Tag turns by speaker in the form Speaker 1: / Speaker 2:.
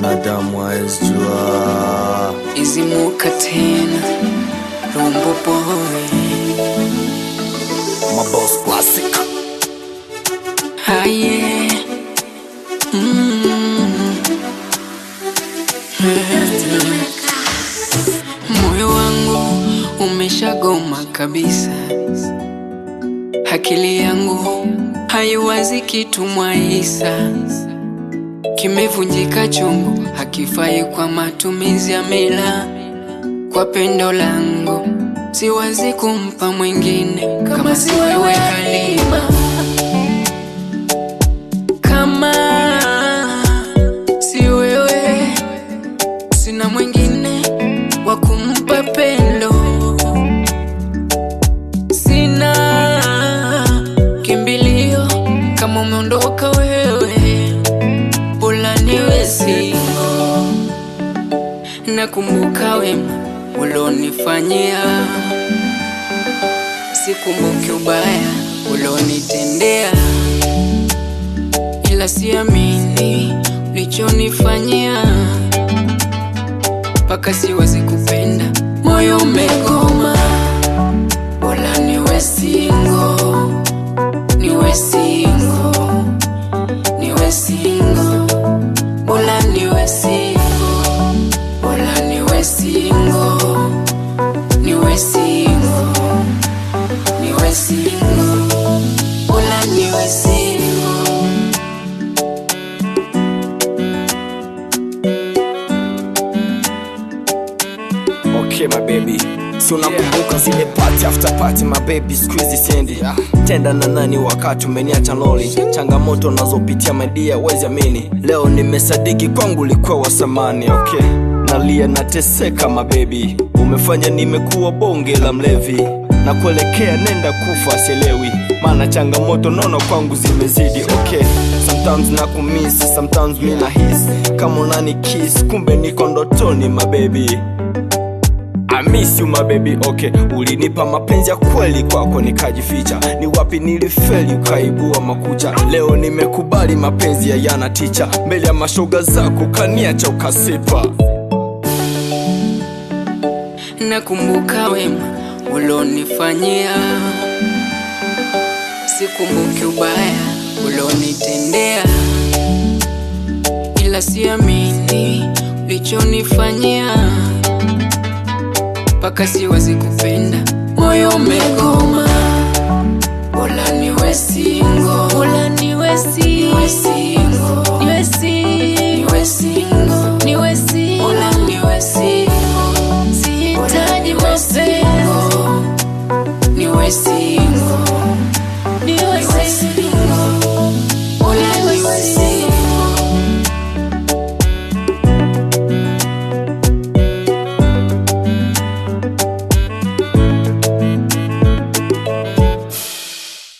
Speaker 1: Mwanadamu hawezi jua.
Speaker 2: Izimuka tena Rombo boy.
Speaker 1: My boss classic.
Speaker 2: Aye. Moyo wangu umeshagoma kabisa, akili yangu haiwazi kitu mwaisa, kimevunjika chungu, hakifai kwa matumizi ya mila. Kwa pendo langu siwazi kumpa mwingine kama si wewe Halima, kama si wewe sina mwingine wa kumpa pendo, sina kimbilio kama umeondoka wewe, bora niwe single. Nakumbuka wema ulonifanyia, sikumbuki ubaya ulonitendea, ila siamini ulichonifanyia, mpaka siwezi kupenda, moyo umegoma. Bora niwe single, niwe single, niwe single, bora niwe single, bora niwe single, niwe single, niwe single, bora niwe single.
Speaker 3: Okay my baby, si unakumbuka zile party after party my baby, siku hizi siendi tenda na nani wakati umeniacha loli. Changamoto nazopitia my dear, wezi amini, leo nimesadiki kwangu ulikuwa wa samani. Okay, nalia nateseka my baby, umefanya nimekuwa bonge la mlevi na kuelekea nenda kufa sielewi, maana changamoto nono kwangu zimezidi. Okay, sometimes na kumiss, sometimes mi nahisi kama unani kiss, kumbe niko ndotoni my baby. I miss you my baby, okay. Ulinipa mapenzi ya kweli kwako nikajificha, ni wapi nilifeli ukaibua makucha. Leo nimekubali mapenzi ya yana ticha, mbele ya mashoga zako kaniacha ukasipa.
Speaker 2: Nakumbuka wema ulonifanyia, sikumbuki ubaya ulonitendea, ila siamini ulichonifanyia, mpaka siwezi kupenda, moyo umegoma. Bora niwe single, bora niwe single, niwe single, niwe single, niwe single, bora niwe single, sihitaji mapenzi.